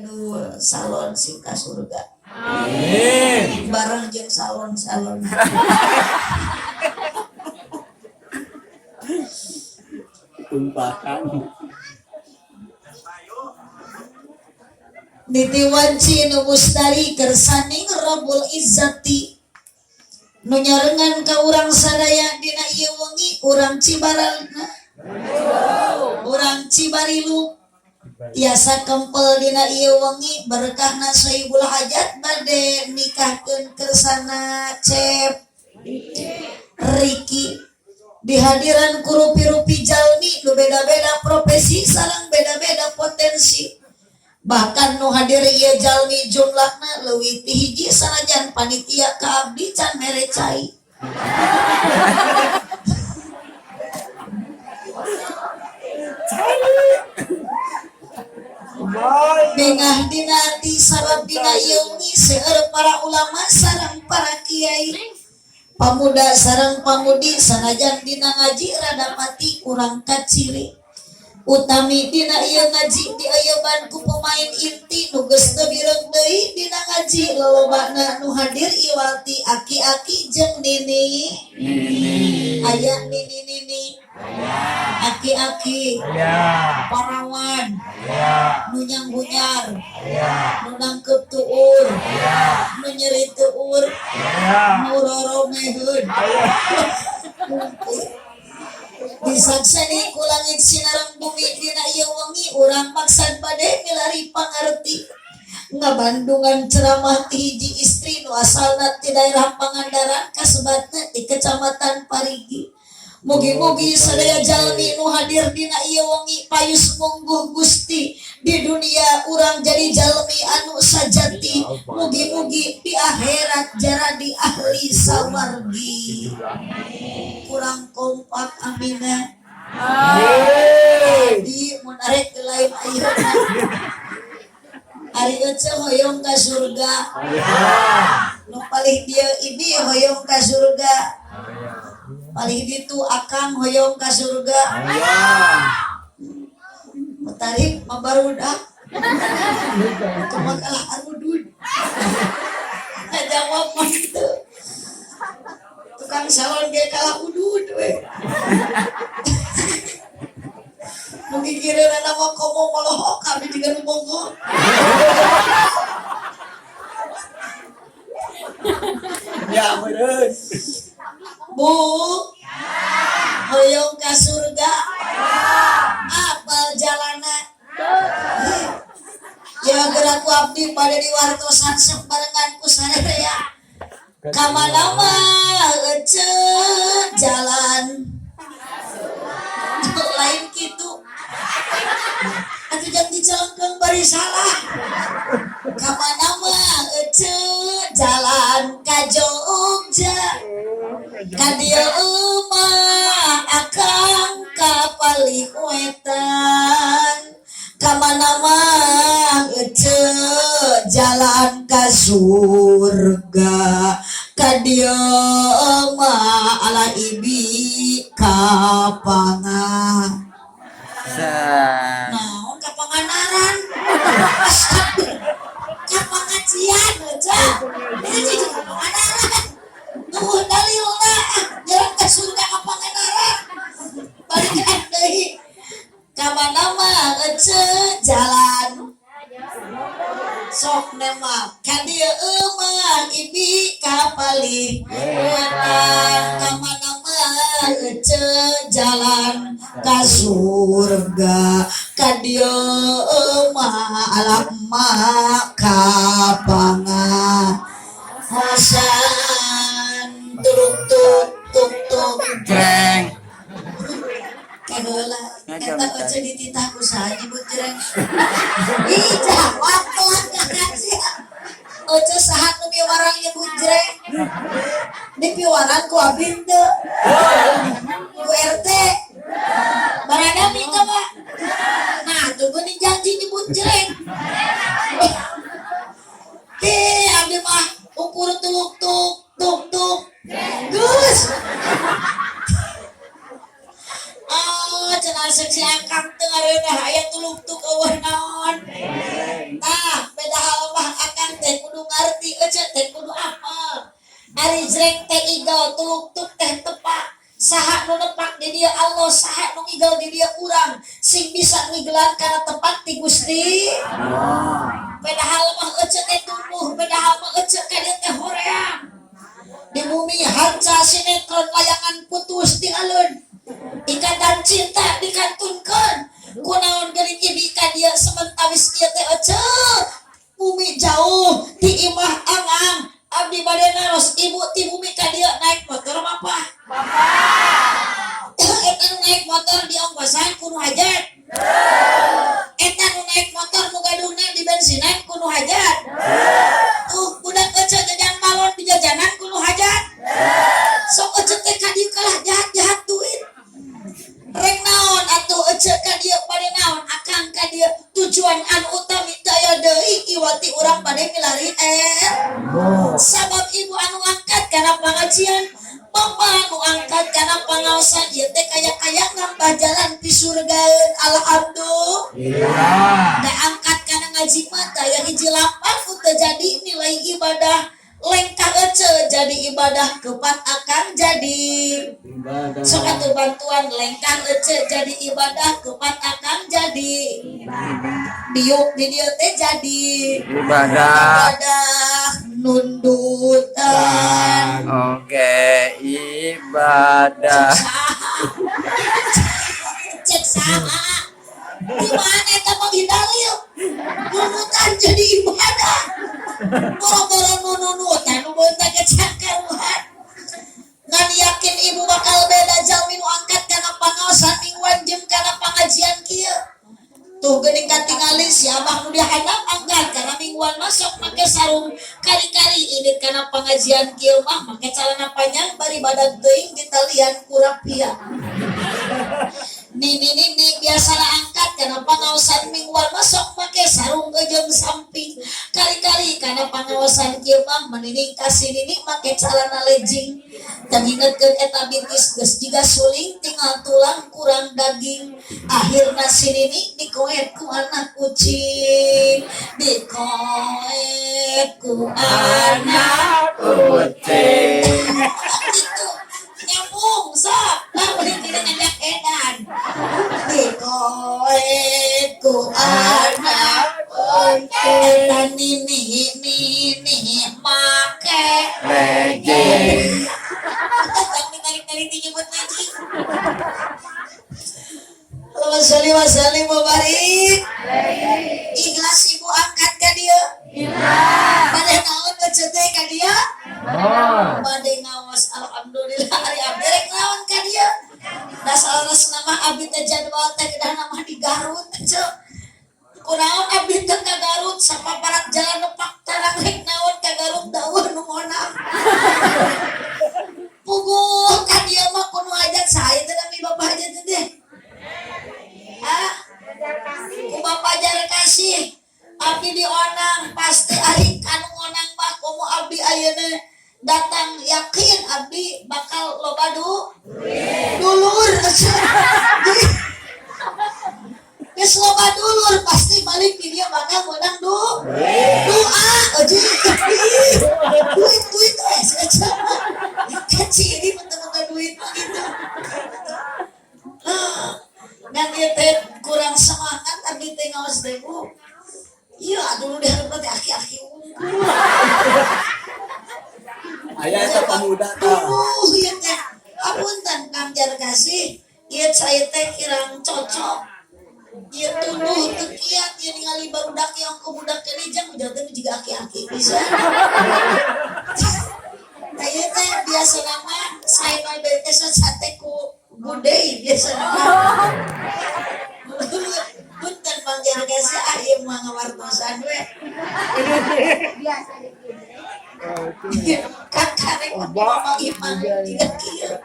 Aduh, salon sing ka surga. Amin. Bareng jeung salon-salon. Tumpahan. Niti wanci nu mustari kersaning Rabbul Izzati nu nyarengan ka urang sadaya dina ieu wengi urang Cibaralna urang Cibarilu tiasa kempel dina ieu wengi berkahna Sohibul Hajat bade nikahkeun kersana Cep Riki dihadiran ku rupi-rupi jalmi nu beda-beda profesi sareng beda-beda potensi. Bahkan nu hadir ieu jalmi jumlahna leuwih ti hiji sanajan panitia ka abdi can mere cai. Bengah dina ati sabab dina ieu wengi seueur para ulama sareng para kiai, pamuda sareng pamudi sanajan dina ngaji rada pati kurang kaciri. Utami dina ieu ngaji diayeban ku pemain inti nu geus teu bireng deui dina ngaji lolobana nu hadir iwati aki-aki jeung nini. Aya nini-nini, aki-aki, parawan, nu nyanggunyar, nu nangkep tuur, nu nyeri tuur, nu roromeheun. Disakseni ku langit sinareng bumi dina ieu wengi urang maksad bade milari pangarti ngabandungan ceramah ti hiji istri nu asalna ti daerah Pangandaran kasebatna ti Kecamatan Parigi. Mugi-mugi sadaya jalmi nu hadir dina ieu wengi payus mungguh Gusti di dunia urang jadi jalmi anu sajati. Mugi-mugi di akhirat jaradi ahli sawargi. Kurang kompak amina. Di mun arek lain ayeuna. Ari ece hoyong ka surga. Nu palih dieu ibi hoyong ka surga. Palih ditu akang hoyong ka surga. Mutarik mah barudak. Cuma kalah arudud. Ngajawab mah teu. Tukang salon ge kalah udud we. Nu gigireunana mah komo molohok abdi jiga nu bongko. Ya meureun. Bu, hoyong ka surga. Apal jalana. Ya gerak ku abdi pada diwartosan sembarengan ku sarerea. Kamana mah ece jalan. Lain kitu. Atuh jang dicelengkeung bari salah. Kamana mah ece jalan ka Jogja. Ka dieu mah akang ka palih wetan. Kamana mah ece jalan ka surga. Ka dieu mah ala ibi ka pangan. Naon ka Panganaran? Ka pangajian aja. Ini jadi ka Panganaran. Tuh dalilna jalan ka surga ka Panganaran. Balikan deui. Kamana mah ece jalan. Sok nema ka dieu mah ibi ka palih wetan. Kamana mah ece jalan ka surga. Ka dieu mah ala emak ka pangahosan. Tuk tuk tuk tuk Jreng. Kaheula eta ece dititah ku saha nyebut jreng. Ih jawab telat ka sia. Ece saha nu miwarang nyebut jreng? Dipiwarang ku abdi teu. Ku RT. Barada minta Pak. Nah, tuh geuning janji nyebut jreng. Heh, abdi mah ukur tuluk tuk tuk tuk. Geus. Oh, cenah seksi akang teu ngareunah aya tuluk tuk eueuh naon. Tah, Ari jreng teh igal, tuluktuk teh tepak. Saha nu nepak di dia? Allah. Saha nu ngigal di dia? Urang. Sing bisa ngigelan kana tepak ti Gusti. Padahal mah ece teh tumbuh, padahal mah ece ka dieu teh hoream. Di bumi hanca, sinetron layangan putus dialun. Ikatan cinta dikantunkeun. Kunaon geuning ibi ka dieu sementawis ieu teh ece. Bumi jauh di imah angang. Abdi bade naros, ibu ti bumi ka dieu naik motor apa? Eta nu naik motor di ongkosan ku nu hajat. Eta nu naik motor nu gaduhna di bensinan ku nu hajat. Tuh budak ece jajan balon di jajanan ku nu hajat. Sok ece teh ka dieu kalah jahat-jahat duit. Rek naon atuh ece ka dieu, bade naon akang ka dieu? Tujuan anu utami teu aya deui iwati urang bade milari sabab ibu anu angkat kana pengajian, bapak anu angkat kana pengaosan, ieu teh kaya-kaya nambah jalan pi surgaeun. Alhamdulillah. Da angkat kana ngaji mah teh aya hiji lapang nu teu jadi nilai ibadah. Lengkah ece jadi ibadah, kepat akang jadi. Sok atuh bantuan. Lengkah ece jadi ibadah, kepat akang jadi diuk di dieu teh jadi Ibadah. Ibadah nundutan. Oke, ibadah. Cek saha? Di mana eta mah dalil nundutan jadi ibadah? Boro-boro nununutan, nu beunta ge cakaruhan. Ngan yakin ibu bakal beda jalmi nu angkat kana pangaosan mingguan jeung kana pengajian kieu. Tuh geuning katingali si abah nu dihandap angkat kana mingguan masuk make sarung kali-kali, ini kana pengajian kieu mah make celana panjang bari badag teuing ditalian ku rapia. Nini nini biasalah angkat karena pengaosan mingguan masuk make sarung jeung samping kali-kali, karena pengaosan kieu mah menining kasih nini make celana legging. Teu ngingetkeun eta bitis geus jiga suling, tinggal tulang kurang daging. Akhirna si nini dikoet ku anak kucing, dikoet ku anak Kucing. Itu nyambung sok lah, boleh tidak ngajak edan dikoet ku anak. Eta nini nini make Legging. Kami tarik-tarik dijemput ngaji. Allahumma sholli wa sallim wa barik. Ikhlas ibu angkat ka dia? Bade naon ece teh ka dia? Bade ngaos. Alhamdulillah. Ari abdi rek naon ka dia? Dasar nama abdi teh jadwal teh kedah nama di Garut ece. Kunaon abdi teh ka Garut? Sapaparat jalan nepak tarang rek naon ka Garut, dawuh nu ngonang. Puguh ka dieu mah kudu hajat saya teh nami bapak hajat teh. Ah, ku bapak Jarkasih abdi dionang pasti. Ari kanu ngonang mah komo abdi ayeuna datang, yakin abdi bakal loba du dulur. Jadi geus loba dulur pasti balik di dia bakal menang du doa aja duit duit eh kecil ini mentah duit mah gitu. Dan dia teh kurang semangat abdi teh ngaos teh, Bu. Iya, dulu di hareup teh aki-aki unggul. Aya eta pemuda tah. Aduh, ieu teh. Apunten Kang Jarkasih, ieu saya teh kirang cocok. Ieu tunduh teu kiat, ieu ningali barudak yang ku budak keneh jang ujang teh jiga aki-aki bisa. Nah, ieu teh biasa nama saya mah teh sate ku budei biasa nama. Punten Bang Jarkasih, ah ieu mah ngawartosan we. Biasa. Kakak rek ngomong imah jiga kieu.